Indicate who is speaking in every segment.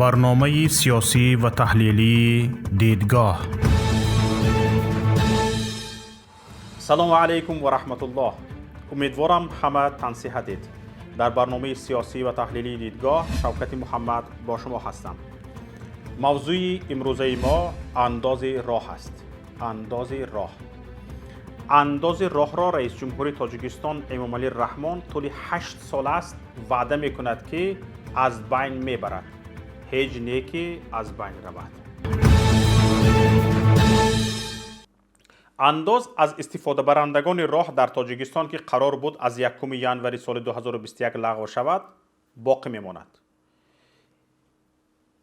Speaker 1: Барномаи сиёсӣ ва таҳлилии «Дидгоҳ».
Speaker 2: Салому алайкум ва раҳматуллоҳ. Умедворам, ҳама тансиҳатед. Дар барномаи сиёсӣ ва таҳлилии «Дидгоҳ» Шавкати Муҳаммад бо шумо ҳастам. Мавзӯи имрӯзаи мо андози роҳ аст. Андози роҳ. Андози роҳро раисҷумҳури Тоҷикистон Эмомалӣ Раҳмон тӯли 8 сол аст ваъда мекунад, ки аз байн мебарад. Ҳеҷ не ки аз байн равад. Андоз аз истифодабарандагони роҳ дар Тоҷикистон, ки қарор буд аз 1 январи соли 2021 лағв шавад, боқӣ мемонад.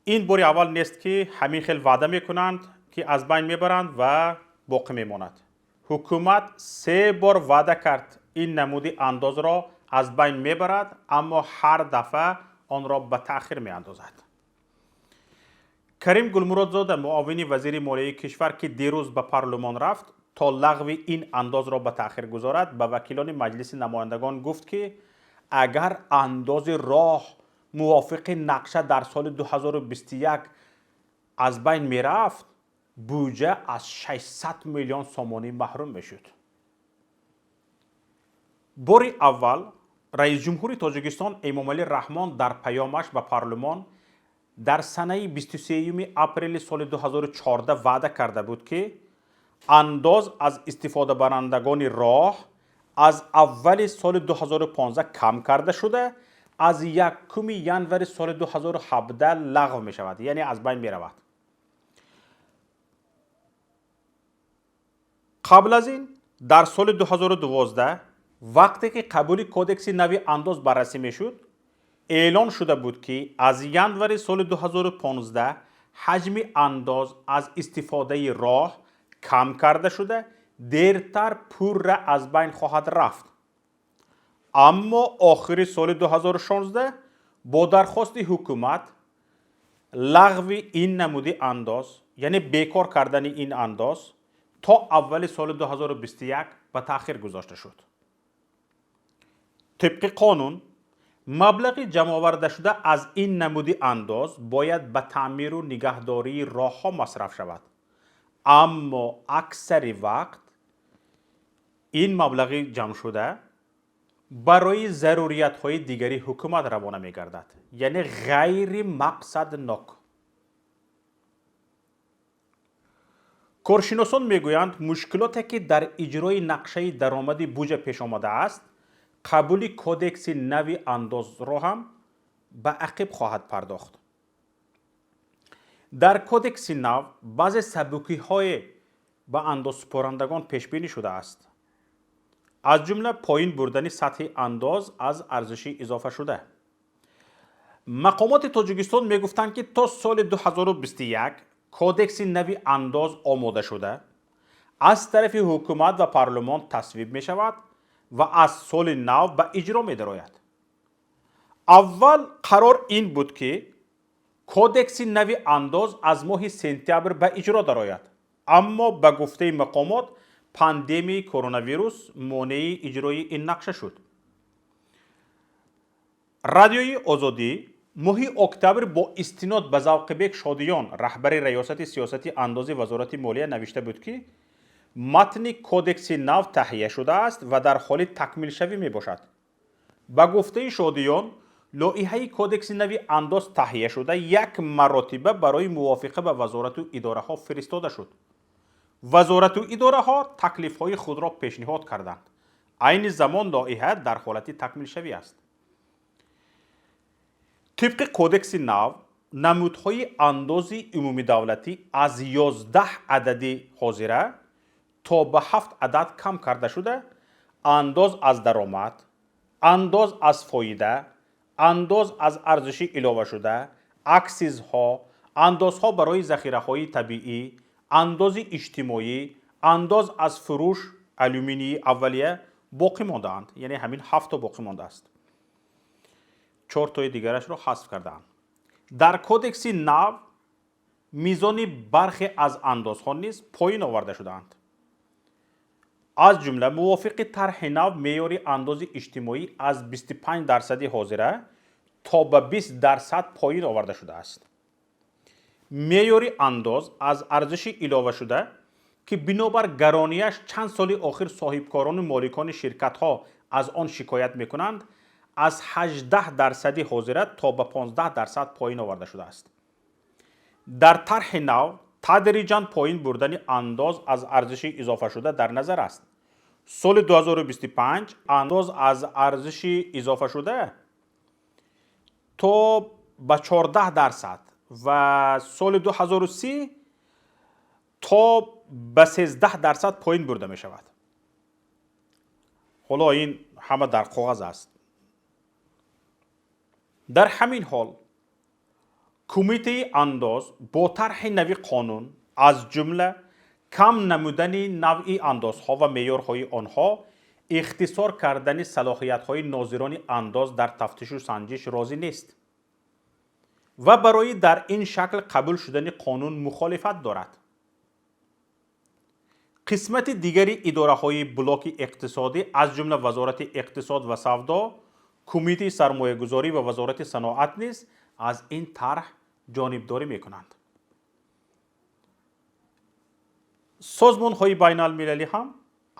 Speaker 2: Ин бори аввал нест, ки ҳамин хел ваъда мекунанд, ки аз байн мебаранд ва боқӣ мемонад. Ҳукумат се бор ваъда кард, ин намуди андозро аз байн мебарад, аммо ҳар дафъа онро ба таъхир меандозад. Карим Гулмуродзода, муовини вазири молияи кишвар, ки дирӯз ба парлумон рафт, то лағви ин андозро ба таъхир гузорад, ба вакилони Маҷлиси намояндагон гуфт, ки агар андози роҳ мувофиқи нақша дар соли 2021 аз байн мерафт, буҷа аз 600 миллион сомонӣ маҳрум мешуд. Бори аввал раисҷумҳури Тоҷикистон Эмомалӣ Раҳмон дар паёмаш ба парлумон дар санаи 23 апрели соли 2014 ваъда карда буд, ки андоз аз истифодабарандагони роҳ аз аввали соли 2015 кам карда шуда, аз 1 январи соли 2017 лағв мешавад, яъне аз байн меравад. Қабл аз ин дар соли 2012, вақте ки қабули кодекси нави андоз баррасӣ мешуд, эълон шуда буд, ки аз январи соли 2015 ҳаҷми андоз аз истифодаи роҳ кам карда шуда, дертар пурра аз байн хоҳад рафт. Аммо охири соли 2016 бо дархости ҳукумат лағви ин намуди андоз, яъне бекор кардани ин андоз, то аввали соли 2021 ба таъхир гузошта шуд. Тибқи қонун, маблағи ҷамъовардашуда аз ин намуди андоз бояд ба таъмиру нигаҳдории роҳҳо масраф шавад, аммо аксари вақт ин маблағи ҷамъшуда барои заруриятҳои дигари ҳукумат равона мегардад, яъне ғайри мақсаднок. Коршиносон мегӯянд, мушкилоте, ки дар иҷрои нақшаи даромади буҷа пеш омадааст, қабули кодекси нави андозро ҳам ба ақиб хоҳад пардохт. Дар кодекси нав баъзе сабукиҳое ба андозсупорандагон пешбинӣ шудааст, аз ҷумла поин бурдани сатҳи андоз аз арзиши изофашуда. Мақомоти Тоҷикистон мегуфтанд, ки то соли 2021 кодекси нави андоз омода шуда, аз тарафи ҳукумат ва парлумон тасвиб мешавад ва аз соли нав ба иҷро медарояд. Аввал қарор ин буд, ки кодекси нави андоз аз моҳи сентябр ба иҷро дарояд, аммо ба гуфтаи мақомот, пандемияи коронавирус монеи иҷрои ин нақша шуд. Радиои Озодӣ моҳи октябр бо истинод ба Завқибек Шодиён, раҳбари раёсати сиёсати андози Вазорати молия, навишта буд, ки матни кодекси нав таҳия шудааст ва дар ҳоли такмилшавӣ мебошад. Ба гуфтаи Шодиён, лоиҳаи кодекси нави андоз таҳия шуда, як маротиба барои мувофиқа ба вазорату идораҳо фиристода шуд. Вазорату идораҳо таклифҳои худро пешниҳод карданд. Айни замон лоиҳа дар ҳолати такмилшавӣ аст. Тибқи кодекси нав, намудҳои андози умумидавлатӣ аз 11 адади ҳозира то ба ҳафт адад кам карда шуда, андоз аз даромад, андоз аз фоида, андоз аз арзиши иловашуда, аксизҳо, андозҳо барои захираҳои табиӣ, андози иҷтимоӣ, андоз аз фурӯш алюминии аввалия боқӣ мондаанд, яъне ҳамин ҳафто боқӣ мондааст, чортои дигарашро ҳазф кардаанд. Дар кодекси нав мизони бархе аз андозҳо низ поин оварда шудаанд. Аз ҷумла, мувофиқи тарҳи нав, меъёри андози иҷтимоӣ аз 25 дарсади ҳозира то ба 20% поин оварда шудааст. Меъёри андоз аз арзиши иловашуда, ки бинобар гаронияш чанд соли охир соҳибкорону моликони ширкатҳо аз он шикоят мекунанд, аз 18 дарсади ҳозира то ба 15% поин оварда шудааст. Дар тарҳи нав тадриҷан поин бурдани андоз аз арзиши изофашуда дар назар аст. Соли 2025 андоз аз арзиши изофашуда то ба 14% ва соли 2030 то ба 13% поин бурда мешавад. Ҳоло ин ҳама дар коғаз аст. Дар ҳамин ҳол Кумитаи андоз бо тарҳи нави қонун, аз ҷумла кам намудани навъи андозҳо ва меъёрҳои онҳо, ихтисор кардани салоҳиятҳои нозирони андоз дар тафтишу санҷиш розӣ нест ва барои дар ин шакл қабул шудани қонун мухолифат дорад. Қисмати дигари идораҳои блоки иқтисодӣ, аз ҷумла Вазорати иқтисод ва савдо, Кумитаи сармоягузорӣ ва Вазорати саноат низ аз ин тарҳ ҷонибдорӣ мекунанд. Созмонҳои байналмилалӣ ҳам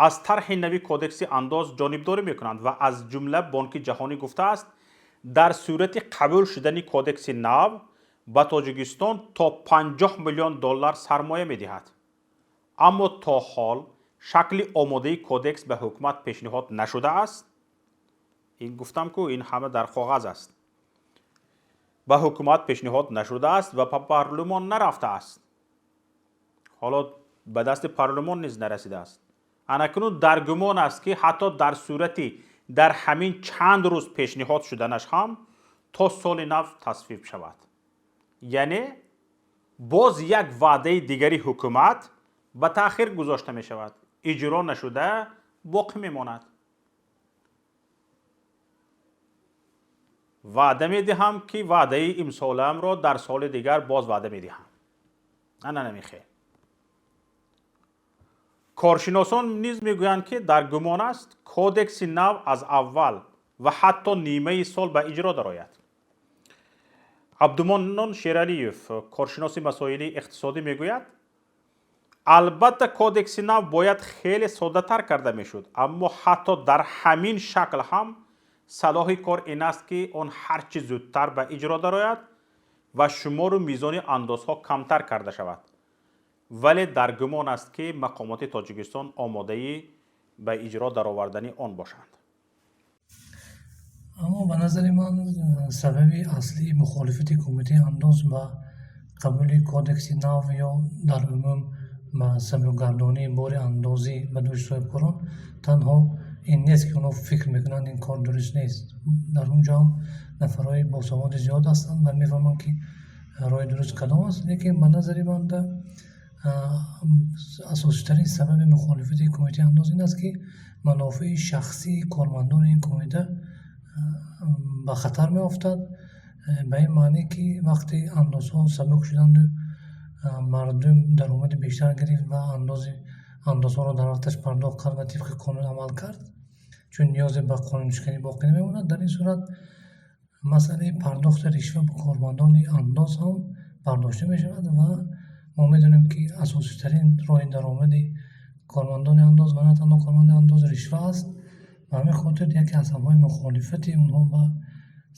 Speaker 2: аз тарҳи нави кодекси андоз ҷонибдорӣ мекунанд ва аз ҷумла Бонки Ҷаҳонӣ гуфтааст, дар сурати қабул шудани кодекси нав ба Тоҷикистон то 50 миллион доллар сармоя медиҳад. Аммо то ҳол шакли омодаи кодекс ба ҳукумат пешниҳод нашудааст. Ин гуфтам, ку ин ҳама дар коғаз аст. Ба ҳукумат пешниҳод нашудааст ва ба парлумон нарафтааст. Ҳоло ба дасти парлумон низ нарасидааст. Анакунун дар гумон аст, ки ҳатто дар сурати дар ҳамин чанд рӯз пешниҳод шуданаш ҳам то соли нав тасвиб шавад. Яъне боз як ваъдаи дигари ҳукумат ба таъхир гузошта мешавад, иҷро нашуда боқӣ мемонад. Ваъда медиҳам, ки ваъдаи имсолаамро дар соли дигар боз ваъда медиҳам. Ана намехел. Коршиносон низ мегӯянд, ки дар гумон аст кодекси нав аз аввал ва ҳатто нимаи сол ба иҷро дарояд. Абдумоннон Шералиев, коршиноси масоили иқтисодӣ, мегӯяд, албатта кодекси нав бояд хеле соддатар карда мешуд, аммо ҳатто дар ҳамин шакл ҳам салоҳи кор ин аст, ки он ҳар чӣ зудтар ба иҷро дарояд ва шумору мизони андозҳо камтар карда шавад. Вале дар гумон аст, ки мақомоти Тоҷикистон омодаи ба иҷро даровардани он бошанд.
Speaker 3: Аммо ба назари ман сабаби аслии мухолифати Кумитаи андоз ба қабули кодекси нав ё дар умум ба сабукгардонии бори андозӣ ба дӯши соҳибкорон танҳо ин нест, ки онҳо фикр мекунанд ин кор дуруст нест. Дар он ҷо ҳам нафарҳои босаводи зиёд ҳастанд ва мефаҳманд, ки роҳи дуруст кадом аст. Лекин ба назари банда асоситарин сабаби мухолифати Кумитаи андоз ин аст, ки манофеи шахсии кормандони ин кумита ба хатар меафтад. Ба ин маъне, ки вақте андозҳо сабук шуданду мардум даромади бештар гирифт ва андозҳоро дар вақташ пардохт кард ва тибқи қонун амал кард, чун ниёзе ба қонуншиканӣ боқӣ намемонад, дар ин сурат масъалаи пардохти ришва ба кормандони андоз ҳам бардошта мешавад. Ва мо медонем, ки асоситарин роҳи даромади кормандони андоз ва на танҳо кормандони андоз ришва аст. Ба ҳамин хотир яке аз сабабҳои мухолифати онҳо ба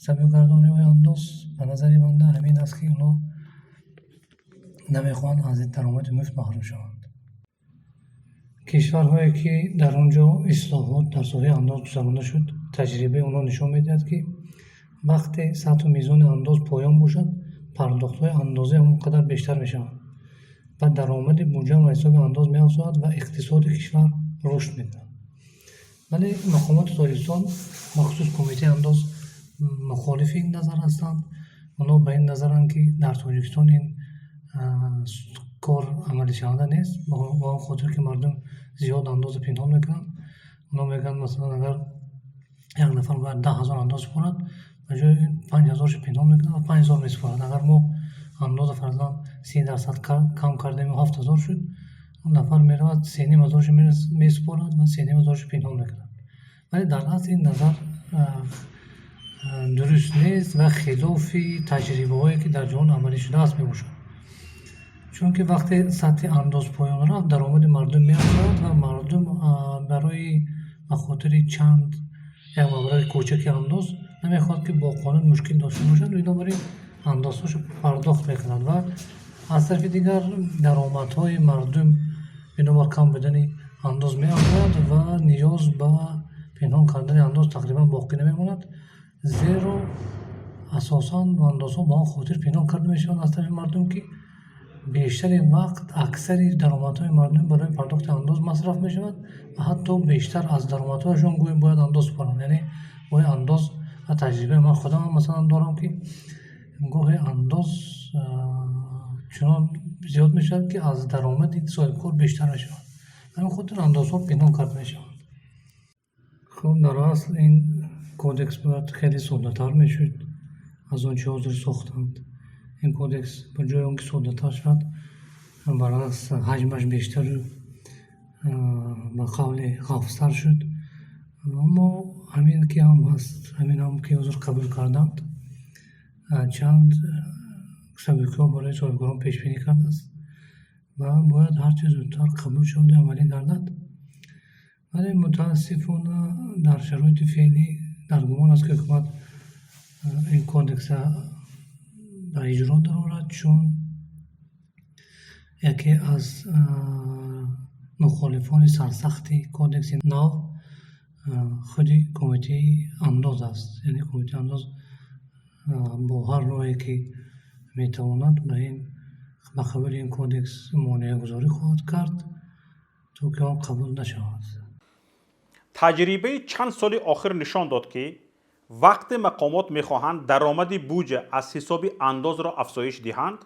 Speaker 3: сабукгардониҳои андоз ба назари банда ҳамин аст, ки онҳо намехоҳанд аз ин даромади муфт маҳрум шаванд. Кишварҳое, ки дар он ҷо ислоҳот дар соҳаи андоз гузаронда шуд, таҷрибаи онҳо нишон медиҳад, ки вақте сатҳу мизони андоз поён бошад, пардохтҳои андозӣ ҳамон қадар бештар мешаванд ва даромади буҷа ба ҳисоби андоз меафзояд ва иқтисоди кишвар рушд мекунад. Вале мақомоти Тоҷикистон, махсус Кумитаи андоз, мухолифи ин назар ҳастанд. Онҳо ба ин назаранд, ки дар Тоҷикистон ин кор амалишаванда нест, ба он хотир ки мардум зиёд андозро пинҳон мекунанд. Онҳо мегӯянд, масалан, агар як нафар бояд 10 000 андоз супорад, ба ҷои ин 5000-шо пинҳон мекунад ва 5000 месупорад. Агар мо андоза фарзан 30% кам кардем, 7000 шуд, он нафар меравад, 3500-шо месупорад ва 3500-шо пинҳон мекунад. Вале дар асл ин назар дуруст нест ва хилофи таҷрибаҳое, ки дар ҷаҳон амалӣ шудааст, мебошад. Чунки вақте сатҳи андоз поён рафт, даромади мардум меафзояд ва мардум барои ба хотири чанд як маблағи кӯчаки андоз намехоҳад, ки бо қонун мушкил дошта бошад. Бинобар ин андозҳошо пардохт мекунад ва аз тарафи дигар даромадҳои мардум бинобар кам будани андоз меафзояд ва ниёз ба пинҳон кардани андоз тақрибан боқӣ намемонад, зеро асосан андозҳо ба он хотир пинҳон карда мешаванд аз тарафи мардум, ки бештари вақт аксари даромадҳои мардум барои пардохти андоз масраф мешавад ва ҳатто бештар аз даромадҳояшон гӯё бояд андоз супоранд. Яъне гоҳе андоз, ва таҷрибаи ман худам масалан дорам, ки гоҳе андоз чунон зиёд мешавад, ки аз даромади соҳибкор бештар мешавад. Ба ҳамин хотир андозҳо пинҳон карда мешаванд. Хуб, дар асл ин кодекс бояд хеле соддатар мешуд аз он чи ҳозир сохтанд. Ин кодекс ба ҷои он ки соддатар шавад, баръакс, ҳаҷмаш бештару ба қавли ғафзтар шуд. Аммо ҳамин ки ҳам ҳаст, ҳамин ҳам ки ҳозир қабул карданд, чанд сабукиҳо барои соҳибкорон пешбинӣ кардааст ва бояд ҳарчи зудтар қабул шаваду амалӣ гардад. Вале мутаассифона дар шароити феълӣ дар гумон аст, ки ҳукумат ин кодекса ба иҷро дарорад, чун яке аз мухолифони сарсахти кодекси нав худи Кумитаи андоз аст. Яъне Кумитаи андоз бо ҳар роҳе ки метавонад, ба қабули ин кодекс монеагузорӣ хоҳад кард, то ки он қабул нашавад.
Speaker 2: Таҷрибаи чанд соли охир нишон дод, ки вақте мақомот мехоҳанд даромади буҷа аз ҳисоби андозро афзоиш диҳанд,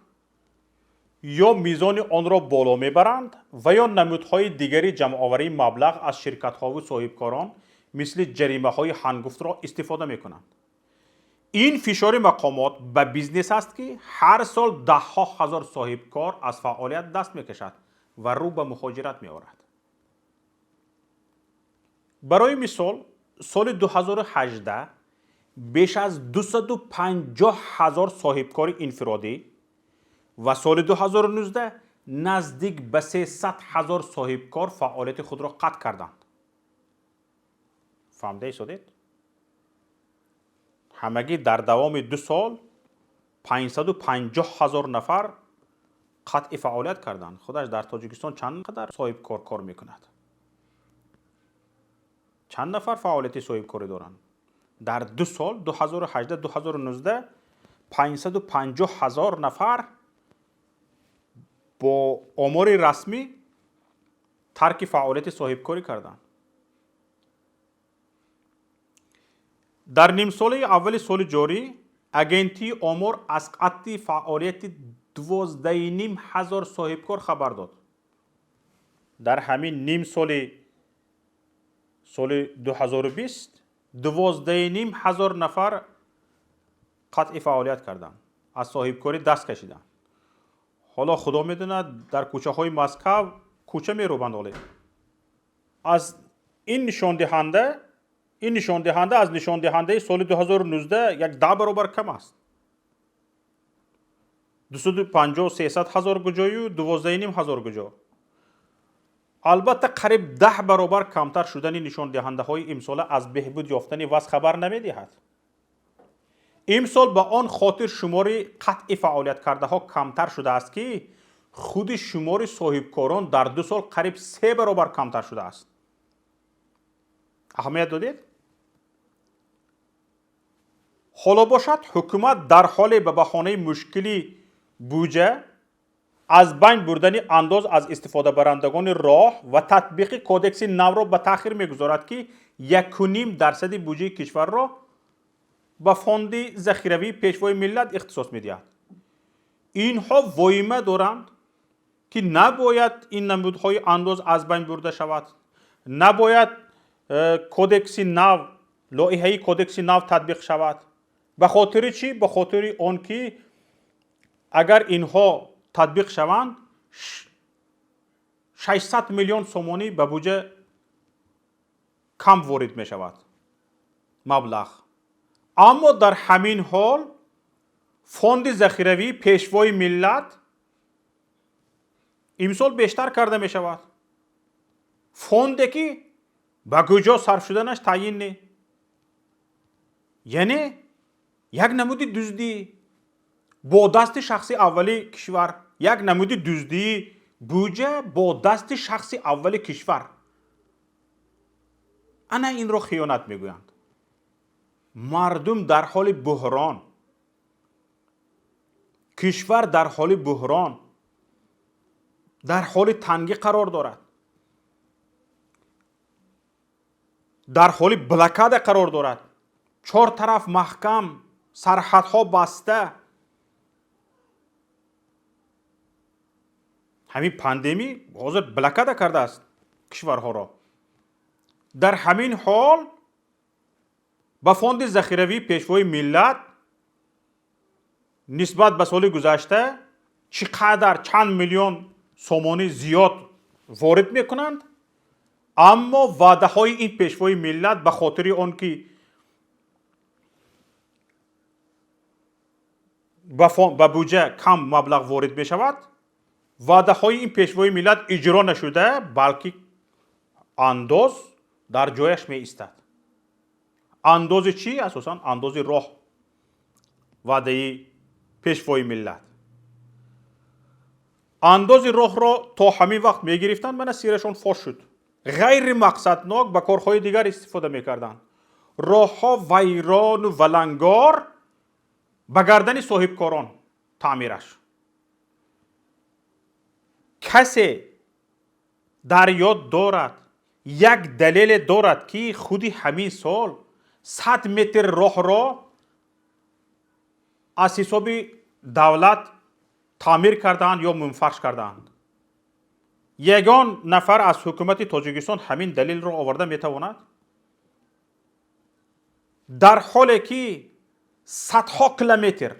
Speaker 2: ё мизони онро боло мебаранд ва ё намудҳои дигари ҷамъоварии маблағ аз ширкатҳову соҳибкорон, мисли ҷаримаҳои ҳангуфтро истифода мекунанд. Ин фишори мақомот ба бизнес аст, ки ҳар сол даҳҳо ҳазор соҳибкор аз фаъолият даст мекашад ва рӯ ба муҳоҷират меорад. Барои мисол, соли 2018 беш аз 250 ҳазор соҳибкори инфиродӣ ва соли 2019 наздик ба 300 ҳазор соҳибкор фаъолияти худро қатъ карданд. Фаҳмида истодед? Ҳамагӣ дар давоми 2 сол 550 ҳазор нафар қатъи фаъолият карданд. Худаш дар Тоҷикистон чанд қадар соҳибкор кор мекунад? Чанд нафар фаъолияти соҳибкорӣ доранд? Дар 2 сол, 2018, 2019, 550 ҳазор нафар бо омори расмӣ тарки фаъолияти соҳибкорӣ карданд. Дар нимсолаи аввали соли ҷорӣ Агентии омор аз қатъи фаъолияти 12,5 ҳазор соҳибкор хабар дод. Дар ҳамин ним соли соли 2020 12,5 ҳазор нафар қатъи фаъолият карданд, аз соҳибкорӣ даст кашиданд. Ҳоло худо медонад, дар кӯчаҳои Москав кӯча мерӯбанд. Оле аз ин нишондиҳанда аз нишондиҳандаи соли 2019 як 10 баробар кам аст. 250, 300 ҳазор куҷою 12,5 ҳазор куҷо? Албатта, қариб 10 баробар камтар шудани нишондиҳандаҳои имсола аз беҳбуд ёфтани вазъ хабар намедиҳад. Имсол ба он хотир шумори қатъи фаъолияткардаҳо камтар шудааст, ки худи шумори соҳибкорон дар 2 сол қариб се баробар камтар шудааст. Аҳамият додед? Ҳоло бошад, ҳукумат дар ҳоле ба баҳонаи мушкили буҷа аз байн бурдани андоз аз истифодабарандагони роҳ ва татбиқи кодекси навро ба таъхир мегузорад, ки 1,5 дарсади буҷаи кишварро ба фонди захиравии Пешвои миллат ихтисос медиҳад. Инҳо воима доранд, ки набояд ин намудҳои андоз аз байн бурда шавад, набояд кодекси нав, лоиҳаи кодекси нав татбиқ шавад. Ба хотири чӣ? Ба хотири он ки агар инҳо татбиқ шаванд, 600 миллион сомонӣ ба буҷа кам ворид мешавад маблағ. Аммо дар ҳамин ҳол фонди захиравии Пешвои миллат Имсол бештар карда мешавад. Фонде ки ба куҷо сарф шуданаш таъйин не. Яъне як намуди дуздӣ бо дасти шахси аввали кишвар, як намуди дуздии буҷа бо дасти шахси аввали кишвар. Ана инро хиёнат мегӯянд. Мардум дар ҳоли буҳрон, кишвар дар ҳоли буҳрон, дар ҳоли тангӣ қарор дорад, дар ҳоли блокада қарор дорад, чор тараф маҳкам, сарҳадҳо баста. Ҳамин пандемия ҳозир блокада кардааст кишварҳоро. Дар ҳамин ҳол ба фонди захиравии пешвои миллат нисбат ба соли гузашта чӣ қадар чанд миллион сомонӣ зиёд ворид мекунанд, аммо ваъдаҳои ин пешвои миллат ба хотири он ки ба буҷа кам маблағ ворид мешавад, ваъдаҳои ин пешвои миллат иҷро нашуда, балки андоз дар ҷояш меистад. Андози чӣ? Асосан андози роҳ, ваъдаи пешвои миллат. Андози роҳро то ҳамин вақт мегирифтанд, мана сирашон фош шуд. Ғайримақсаднок ба корҳои дигар истифода мекарданд. Роҳҳо вайрону валангор ба гардани соҳибкорон таъмираш. Касе дар ёд дорад, як далеле дорад, ки худи ҳамин сол 100 метр роҳро аз ҳисоби давлат таъмир кардаанд ё мунфарш кардаанд. Ягон нафар аз ҳукумати Тоҷикистон ҳамин далелро оварда метавонад? Дар ҳоле ки садҳо километр,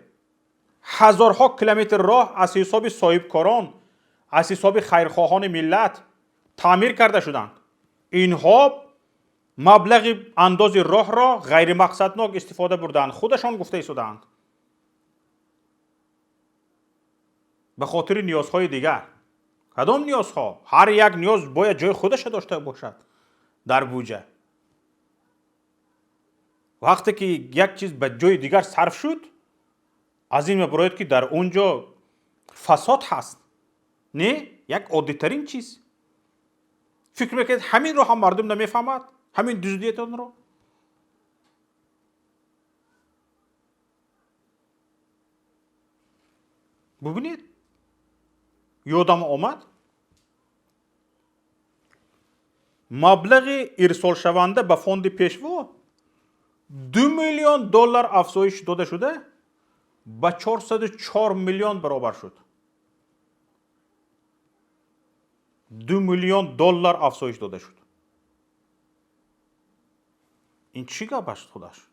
Speaker 2: ҳазорҳо километр роҳ аз ҳисоби соҳибкорон, аз ҳисоби хайрхоҳони миллат таъмир карда шуданд, инҳо маблағи андози роҳро ғайримақсаднок истифода бурдаанд, худашон гуфта истодаанд, ба хотири ниёзҳои дигар. Кадом ниёзҳо? Ҳар як ниёз бояд ҷои худаша дошта бошад дар буҷа. Вақте ки як чиз ба ҷои дигар сарф шуд, аз ин мебарояд, ки дар он ҷо фасод ҳаст. Не, як оддитарин чиз. Фикр мекунед, ҳаминро ҳам мардум намефаҳмад? Ҳамин дуздиятонро? Бубинед, ёдам омад, маблағи ирсолшаванда ба фонди пешво 2 миллион доллар афзоиш дода шуда ба 404 миллион баробар шуд. 2 миллион доллар афзоиш дода шуд. Ин чӣ гап аст худаш?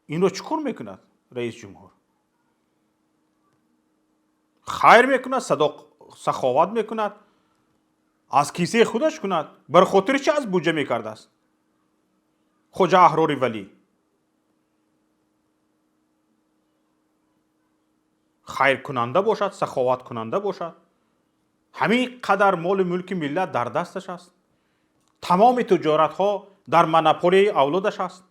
Speaker 2: Инро чӣ кор мекунад раис ҷумҳур? Хайр мекунад, саховат мекунад, аз кисаи худаш кунад. Бар хотири чӣ аз буҷа мекардааст? Хоҷа Аҳрори Валӣ хайркунанда бошад, саховаткунанда бошад. Ҳамин қадар моли мулки миллат дар дасташ аст. Тамоми тиҷоратҳо дар монополияи авлодаш аст.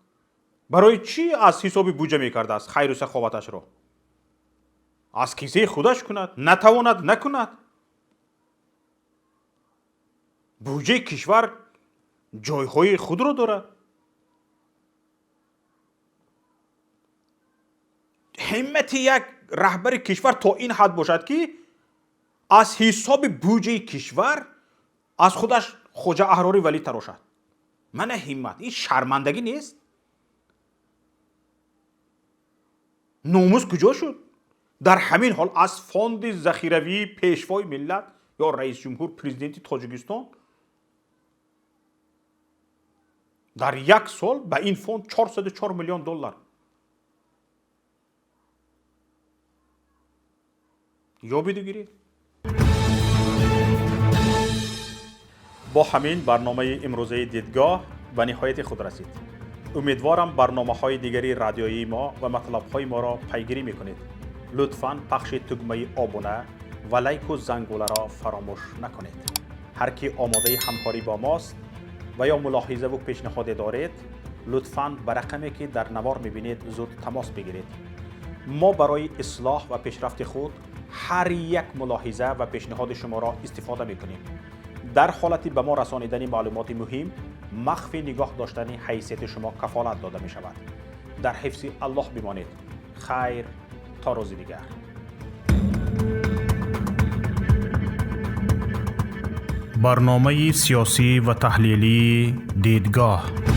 Speaker 2: Барои чӣ аз ҳисоби буҷа мекардааст хайру саховаташро? Аз кисаи худаш кунад, натавонад накунад. Буҷаи кишвар ҷойҳои худро дорад. Ҳиммати як раҳбари кишвар то ин ҳад бошад, ки аз ҳисоби буҷаи кишвар аз худаш Хоҷа Аҳрори Валӣ тарошад. Мана ҳиммат. Ин шармандагӣ нест? Номус куҷо шуд? Дар ҳамин ҳол аз фонди захиравии пешвои миллат ё раис ҷумҳур, президенти Тоҷикистон дар як сол ба ин фонд 404 миллион доллар ёбиду гиред. Бо ҳамин барномаи имрӯзаи дидгоҳ ба ниҳояти худ расид. Умедворам барномаҳои дигари радиоии мо ва матлабҳои моро пайгирӣ мекунед. Лутфан пахши тугмаи обуна Ва лайку зангуларо фаромӯш накунед. Ҳар ки омодаи ҳамкорӣ бо мост ва ё мулоҳизаву пешниҳоде доред, лутфан ба рақаме, ки дар навор мебинед, зуд тамос бигиред. Мо барои ислоҳ ва пешрафти худ ҳар як мулоҳиза ва пешниҳоди шуморо истифода мекунем. Дар ҳолати ба мо расонидани маълумоти муҳим, махфӣ нигоҳ доштани ҳайсияти шумо кафолат дода мешавад. Дар ҳифзи Аллоҳ бимонед. Хайр, то рӯзи дигар.
Speaker 1: Барномаи сиёсӣ ва таҳлилии «Дидгоҳ».